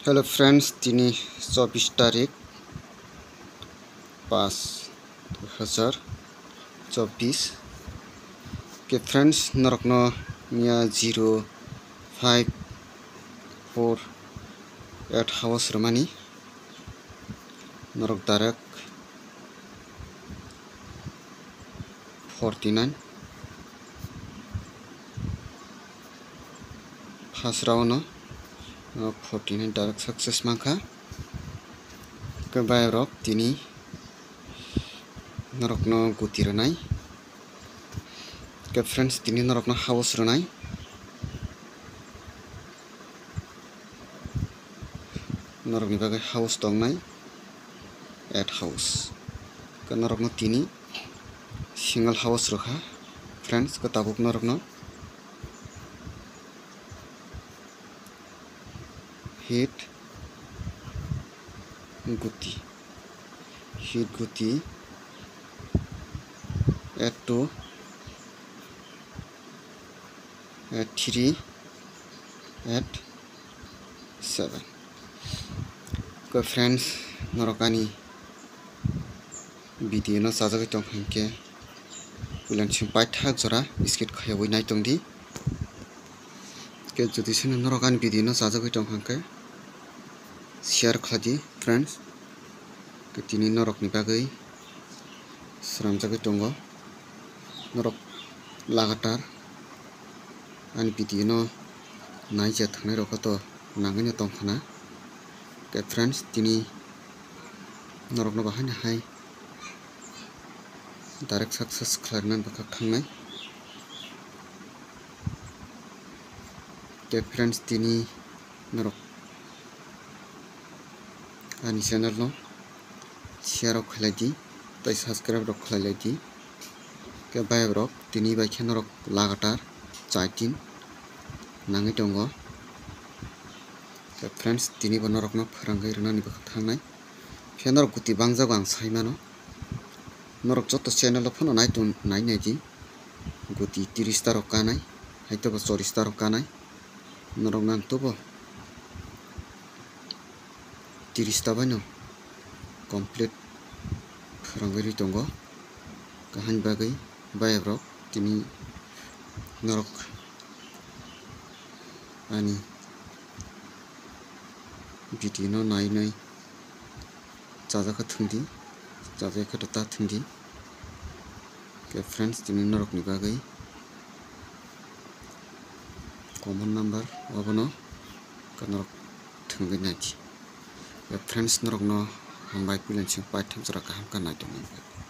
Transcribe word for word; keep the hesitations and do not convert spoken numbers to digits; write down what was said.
Hello friends, tini chobbish tarik, pas, dui hazar chobbish. Ke friends, norokno miya zero five four eight house rwmani. Norok direct forty nine. First round no, no, forty nine direct success mankha. Ke bayarok tini norokno guti rwnai. Ke friends, tini norokno house rwnai. Norokni bagwi house tongnai, eight house. Ke norokno tini single house rwkha, friends, ke tabuk norokno hit guti, hit guti, eight two, eight three, eight seven. Ke friends, norok ani video no chajagwi tong kha hwnkhe, puila simi paithak jora skip khayogwi naitong di. Ke jodi sini norok ani video no chajagwi tong kha hwnkhe, share khlai di friends. Ke tini norokni bagwi swnamjagwi tongo. Norok lagatar ani video no naija thangnairok to nangwino tongkhana. Ke friends, tini norokno bahaino hai direct success khlairwnani bwkhak thangnai. Te friends, tini norok ani channel no share rok khlai di, tei subscribe rok khlai lai di. Ke bayarok tini bai khe norok lagatar chaitin nangwi tongo. Ke friends, tini bo norokno phwrwngwi rwnani bwkhak thangnai. Khe norok guti bangjago ang sai mano. Norok joto channel o phano nai tong, nai nai di. Guti tiris ta rok kanai, haitebo choris ta rok kanai. Norok nang tobo tiris ta baino complete phwrwngwi rwi tongo. Kaham bagwi bayarok tini norok ani video no nai nai chajakha thwng di, chajakha ta thwng di. Ke friends, tini norokni bagwi common number obono ke norok thwngwi nai di. Ke friends, norokno hambai, puila simi paithak jora kaham kha naitongmani bagwi.